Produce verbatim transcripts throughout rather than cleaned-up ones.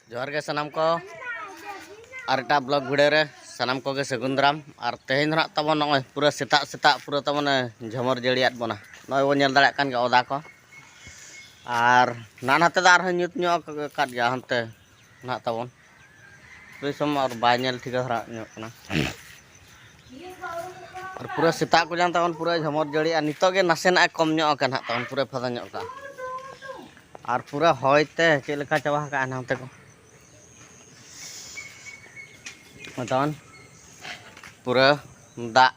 ᱡᱚᱦᱟᱨ ᱜᱮ ᱥᱟᱱᱟᱢ ᱠᱚ, ᱟᱨ ᱮᱴᱟᱜ ᱵᱞᱚᱜ ᱵᱷᱤᱰᱤᱭᱳ ᱨᱮ ᱥᱟᱱᱟᱢ ᱠᱚᱜᱮ ᱥᱟᱹᱜᱩᱱ ᱫᱟᱨᱟᱢ᱾ ᱟᱨ ᱛᱮᱦᱮᱧ ᱫᱚ ᱱᱟᱜ ᱛᱟᱵᱚᱱ ᱱᱚᱜᱼᱚᱭ ᱯᱩᱨᱟᱹ ᱥᱮᱛᱟᱜ ᱥᱮᱛᱟᱜ ᱯᱩᱨᱟᱹ ᱛᱟᱵᱚᱱ ᱡᱷᱚᱢᱚᱨ ᱡᱟᱹᱲᱤᱭᱟᱫ ᱵᱚᱱᱟ᱾ ᱱᱚᱜᱼᱚᱭ ᱵᱚᱱ ᱧᱮᱞ ᱫᱟᱲᱮᱭᱟᱜ ᱠᱟᱱ ᱜᱮᱭᱟ ᱚᱫᱟ ᱠᱚ᱾ ᱟᱨ ᱱᱟᱜ ᱱᱟᱛᱮ ᱫᱚ ᱟᱨᱦᱚᱸ ᱧᱩᱛ ᱧᱚᱜ ᱟᱠᱟᱫ ᱜᱮᱭᱟ ᱦᱟᱱᱛᱮ ᱱᱟᱜ ᱛᱟᱵᱚᱱ᱾ ᱯᱩᱨᱟᱹ ᱥᱚᱢᱚᱭ ᱟᱨ ᱵᱟᱭ ᱧᱮᱞ ᱴᱷᱤᱠᱟ ᱫᱷᱟᱨᱟ ᱧᱚᱜ ᱠᱟᱱᱟ᱾ ᱟᱨ ᱯᱩᱨᱟᱹ ᱥᱮᱛᱟᱜ ᱠᱚ ᱡᱟᱝ ᱛᱟᱵᱚᱱ ᱯᱩᱨᱟᱹ ᱡᱷᱚᱢᱚᱨ ᱡᱟᱹᱲᱤ, ᱟᱨ ᱱᱤᱛᱚᱜ ᱜᱮ ᱱᱟᱥᱮᱱᱟᱜ ᱮ ᱠᱚᱢ ᱧᱚᱜ ᱟᱠᱟᱱ ᱦᱟᱸᱜ ᱛᱟᱵᱚᱱ, ᱯᱩᱨᱟᱹ ᱯᱷᱟᱫᱟ ᱧᱚᱜ ᱟᱠᱟᱱ᱾ ᱟᱨ ᱯᱩᱨᱟᱹ ᱦᱚᱭ ᱛᱮ ᱪᱮᱫ ᱞᱮᱠᱟ ᱪᱟᱵᱟ ᱟᱠᱟᱜᱼᱟ ᱱᱚᱱᱛᱮ ᱠᱚ᱾ ᱛᱟᱵᱚᱱ ᱯᱩᱨᱟᱹ ᱫᱟᱜ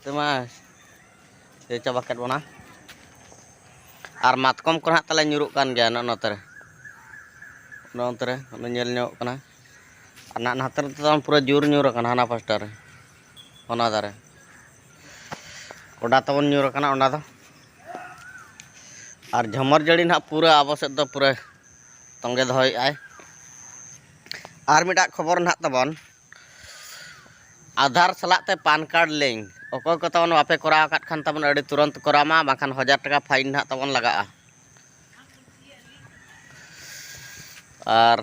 ᱛᱮᱢᱟ ᱤᱭᱟᱹ ᱪᱟᱵᱟ ᱠᱮᱫ ᱵᱚᱱᱟ᱾ ᱟᱨ ᱢᱟᱛᱠᱚᱢ ᱠᱚ ᱱᱟᱦᱟᱜ ᱛᱟᱞᱮ ᱧᱩᱨᱩᱜ ᱠᱟᱱ ᱜᱮᱭᱟ ᱱᱚᱜᱼᱚ ᱱᱚᱛᱮ ᱨᱮ, ᱱᱚᱜᱼᱚ ᱱᱚᱛᱮ ᱨᱮ ᱚᱱᱟ ᱧᱮᱞ ᱧᱚᱜ ᱠᱟᱱᱟ᱾ ᱟᱨ ᱱᱟᱜ ᱱᱟᱛᱮ ᱨᱮ ᱛᱟᱵᱚᱱ ᱯᱩᱨᱟᱹ ᱡᱳᱨ ᱧᱩᱨ ᱟᱠᱟᱱᱟ ᱦᱟᱱᱟ ᱯᱟᱥᱴᱟ ᱨᱮ, ᱚᱱᱟ ᱫᱟᱨᱮ ᱚᱸᱰᱟ ᱛᱟᱵᱚᱱ ᱧᱩᱨ ᱟᱠᱟᱱᱟ ᱚᱸᱰᱟ ᱫᱚ᱾ ᱟᱨ ᱡᱷᱚᱢᱚᱨ ᱡᱟᱹᱲᱤ ᱱᱟᱦᱟᱜ ᱯᱩᱨᱟᱹ ᱟᱵᱚ ᱥᱮᱫ ᱫᱚ ᱯᱩᱨᱟᱹ ᱛᱚᱸᱜᱮ ᱫᱚᱦᱚᱭᱮᱫᱼᱟᱭ᱾ ᱟᱨ ᱢᱤᱫᱴᱟᱜ ᱠᱷᱚᱵᱚᱨ ᱱᱟᱦᱟᱜ ᱛᱟᱵᱚᱱ, ᱟᱫᱷᱟᱨ ᱥᱟᱞᱟᱜ ᱛᱮ ᱯᱟᱱ ᱠᱟᱨᱰ ᱞᱤᱝᱠ ᱚᱠᱚᱭ ᱠᱚ ᱛᱟᱵᱚᱱ ᱵᱟᱯᱮ ᱠᱚᱨᱟᱣ ᱟᱠᱟᱫ ᱠᱷᱟᱱ ᱛᱟᱵᱚᱱ ᱟᱹᱰᱤ ᱛᱩᱨᱟᱹᱱᱛ ᱠᱚᱨᱟᱣ ᱢᱟ, ᱵᱟᱝᱠᱷᱟᱱ ᱦᱟᱡᱟᱨ ᱴᱟᱠᱟ ᱯᱷᱟᱭᱤᱱ ᱱᱟᱦᱟᱜ ᱛᱟᱵᱚᱱ ᱞᱟᱜᱟᱜᱼᱟ᱾ ᱟᱨ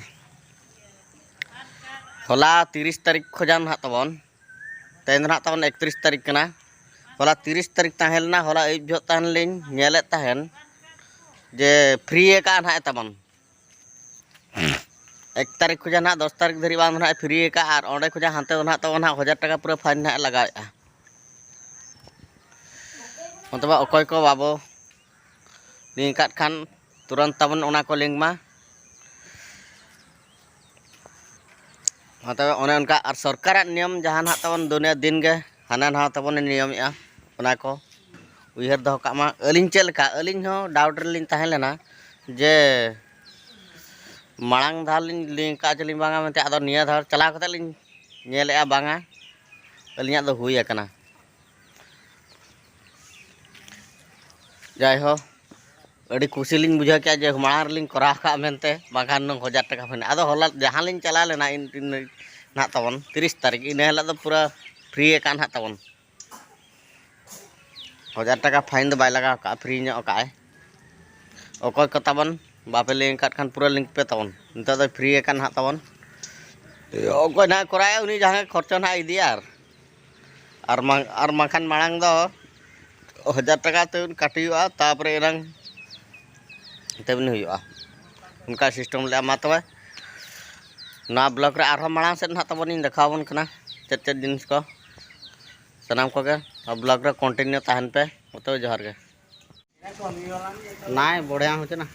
ᱦᱚᱞᱟ ᱛᱤᱨᱤᱥ ᱛᱟᱹᱨᱤᱠᱷ ᱠᱷᱚᱱᱟᱜ ᱱᱟᱦᱟᱜ ᱛᱟᱵᱚᱱ, ᱛᱮᱦᱮᱧ ᱫᱚ ᱱᱟᱦᱟᱜ ᱛᱟᱵᱚᱱ ᱮᱠᱛᱨᱤᱥ ᱛᱟᱹᱨᱤᱠᱷ ᱠᱟᱱᱟ᱾ ᱦᱚᱞᱟ ᱛᱤᱨᱤᱥ ᱛᱟᱹᱨᱤᱠᱷ ᱛᱟᱦᱮᱸ ᱞᱮᱱᱟ, ᱦᱚᱞᱟ ᱟᱹᱭᱩᱵ ᱡᱚᱦᱚᱜ ᱛᱟᱦᱮᱸ ᱞᱤᱧ ᱧᱮᱞᱮᱫ ᱛᱟᱦᱮᱱ ᱡᱮ ᱯᱷᱨᱤ ᱟᱠᱟᱫ ᱱᱟᱦᱟᱜ ᱛᱟᱵᱚᱱ᱾ ᱮᱠ ᱛᱟᱹᱨᱤᱠᱷ ᱠᱷᱚᱱᱟᱜ ᱱᱟᱦᱟᱜ ᱫᱚᱥ ᱛᱟᱹᱨᱤᱠᱷ ᱫᱷᱟᱹᱨᱤᱡ ᱵᱟᱝ ᱫᱚ ᱱᱟᱦᱟᱜ ᱯᱷᱨᱤ ᱟᱠᱟᱫ, ᱟᱨ ᱚᱸᱰᱮ ᱠᱷᱚᱱᱟᱜ ᱦᱟᱱᱛᱮ ᱫᱚ ᱱᱟᱦᱟᱜ ᱛᱟᱵᱚᱱ ᱱᱟᱦᱟᱜ ᱦᱟᱡᱟᱨ ᱴᱟᱠᱟ ᱯᱩᱨᱟᱹ ᱯᱷᱟᱭᱤᱱ ᱱᱟᱦᱟᱜ ᱞᱟᱜᱟᱣᱮᱫᱼᱟ᱾ ᱚᱱᱛᱮ ᱢᱟ ᱚᱠᱚᱭ ᱠᱚ ᱵᱟᱵᱚ ᱞᱤᱝᱠ ᱟᱠᱟᱫ ᱠᱷᱟᱱ ᱛᱩᱨᱟᱹᱱᱛ ᱛᱟᱵᱚᱱ ᱚᱱᱟ ᱠᱚ ᱞᱤᱝᱠ ᱢᱟ᱾ ᱢᱟ ᱛᱚᱵᱮ ᱚᱱᱮ ᱚᱱᱠᱟ, ᱟᱨ ᱥᱚᱨᱠᱟᱨᱟᱜ ᱱᱤᱭᱚᱢ ᱡᱟᱦᱟᱸ ᱱᱟᱦᱟᱜ ᱛᱟᱵᱚᱱ ᱫᱩᱱᱤᱭᱟᱹ ᱫᱤᱱ ᱜᱮ ᱦᱟᱱᱟ ᱱᱟᱣᱟ ᱛᱟᱵᱚᱱᱮ ᱱᱤᱭᱚᱢᱮᱜᱼᱟ, ᱚᱱᱟ ᱠᱚ ᱩᱭᱦᱟᱹᱨ ᱫᱚᱦᱚ ᱠᱟᱜ ᱢᱟ᱾ ᱟᱹᱞᱤᱧ ᱪᱮᱫ ᱞᱮᱠᱟ, ᱟᱹᱞᱤᱧ ᱦᱚᱸ ᱰᱟᱣᱩᱴ ᱨᱮᱞᱤᱧ ᱛᱟᱦᱮᱸ ᱞᱮᱱᱟ ᱡᱮ ᱢᱟᱲᱟᱝ ᱫᱷᱟᱣ ᱞᱤᱧ ᱞᱤᱝᱠ ᱠᱟᱜᱼᱟ ᱪᱚᱞᱤᱧ ᱵᱟᱝᱟ ᱢᱮᱱᱛᱮ, ᱟᱫᱚ ᱱᱤᱭᱟᱹ ᱫᱷᱟᱣ ᱪᱟᱞᱟᱣ ᱠᱟᱛᱮᱫ ᱞᱤᱧ ᱧᱮᱞᱮᱜᱼᱟ ᱵᱟᱝᱟ, ᱟᱹᱞᱤᱧᱟᱜ ᱫᱚ ᱦᱩᱭ ᱟᱠᱟᱱᱟ᱾ ᱡᱟᱭᱦᱳᱠ, ᱟᱹᱰᱤ ᱠᱩᱥᱤ ᱞᱤᱧ ᱵᱩᱡᱷᱟᱹᱣ ᱠᱮᱜᱼᱟ ᱡᱮ ᱢᱟᱲᱟᱝ ᱨᱮᱞᱤᱧ ᱠᱚᱨᱟᱣ ᱠᱟᱜᱼᱟ ᱢᱮᱱᱛᱮ, ᱵᱟᱝᱠᱷᱟᱱ ᱦᱩᱱᱟᱹᱝ ᱦᱟᱡᱟᱨ ᱴᱟᱠᱟ ᱯᱷᱟᱭᱤᱱ᱾ ᱟᱫᱚ ᱦᱚᱞᱟ ᱡᱟᱦᱟᱸ ᱞᱤᱧ ᱪᱟᱞᱟᱣ ᱞᱮᱱᱟ ᱤᱱ, ᱤᱱ, ᱱᱟᱦᱟᱜ ᱛᱟᱵᱚᱱ ᱛᱤᱨᱤᱥ ᱛᱟᱹᱨᱤᱠᱷ, ᱤᱱᱟᱹ ᱦᱤᱞᱳᱜ ᱫᱚ ᱯᱩᱨᱟᱹ ᱯᱷᱨᱤ ᱟᱠᱟᱫ ᱱᱟᱦᱟᱜ ᱛᱟᱵᱚᱱ᱾ ᱦᱟᱡᱟᱨ ᱴᱟᱠᱟ ᱯᱷᱟᱭᱤᱱ ᱫᱚ ᱵᱟᱭ ᱞᱟᱜᱟᱣ ᱠᱟᱜᱼᱟ, ᱯᱷᱨᱤ ᱧᱚᱜ ᱠᱟᱜᱼᱟᱭ᱾ ᱚᱠᱚᱭ ᱠᱚ ᱛᱟᱵᱚᱱ ᱵᱟᱯᱮ ᱞᱤᱝᱠ ᱟᱠᱟᱫ ᱠᱷᱟᱱ ᱯᱩᱨᱟᱹ ᱞᱤᱝᱠ ᱯᱮ ᱛᱟᱵᱚᱱ᱾ ᱱᱤᱛᱚᱜ ᱫᱚ ᱯᱷᱨᱤ ᱟᱠᱟᱱ ᱦᱟᱸᱜ ᱛᱟᱵᱚᱱ᱾ ᱚᱠᱚᱭ ᱱᱟᱦᱟᱜ ᱠᱚᱨᱟᱭᱟ, ᱩᱱᱤ ᱡᱟᱦᱟᱸ ᱠᱷᱚᱨᱪᱟ ᱱᱟᱦᱟᱜ ᱤᱫᱤᱭᱟ᱾ ᱟᱨ ᱟᱨ ᱢᱟ-, ᱟᱨ ᱵᱟᱝᱠᱷᱟᱱ ᱢᱟᱲᱟᱝ ᱫᱚ ᱦᱟᱡᱟᱨ ᱴᱟᱠᱟ ᱛᱮ ᱠᱟᱹᱴᱤ ᱦᱩᱭᱩᱜᱼᱟ, ᱛᱟᱨᱯᱚᱨᱮ ᱮᱱᱟᱝ ᱛᱮᱵᱤᱱ ᱦᱩᱭᱩᱜᱼᱟ᱾ ᱚᱱᱠᱟ ᱥᱤᱥᱴᱮᱢ ᱞᱮ ᱮᱢᱟ᱾ ᱛᱚᱵᱮ ᱱᱚᱣᱟ ᱵᱞᱚᱜ ᱨᱮ ᱟᱨᱦᱚᱸ ᱢᱟᱲᱟᱝ ᱥᱮᱫ ᱱᱟᱦᱟᱜ ᱛᱟᱵᱚᱱ ᱤᱧ ᱫᱮᱠᱷᱟᱣ ᱟᱵᱚᱱ ᱠᱟᱱᱟ ᱪᱮᱫ ᱪᱮᱫ ᱡᱤᱱᱤᱥ ᱠᱚ᱾ ᱥᱟᱱᱟᱢ ᱠᱚᱜᱮ ᱵᱞᱚᱜ ᱨᱮ ᱠᱚᱱᱴᱤᱱᱤᱭᱩ ᱛᱟᱦᱮᱱ ᱯᱮ᱾ ᱢᱟ ᱛᱚᱵᱮ ᱡᱚᱦᱟᱨ ᱜᱮ᱾ नहीं, बढ़िया हो ना।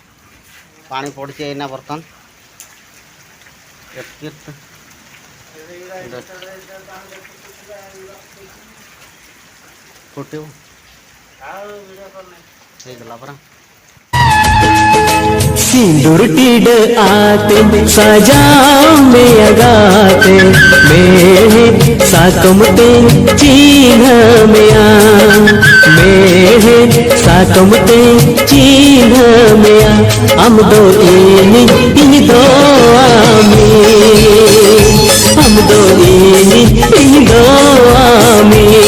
पानी पड़ के ना बर्तन। एक चित्त। कुटियो। ठीक है, लापरा। सिंदूर टीड आते सजाओ मेरा गाते। मैं साकम ते चीन्हा मेरा। मैं साकम ते चीन्हा मेरा। हम दो इनी, इनी दो आमी। हम दो इनी, इनी दो आमी।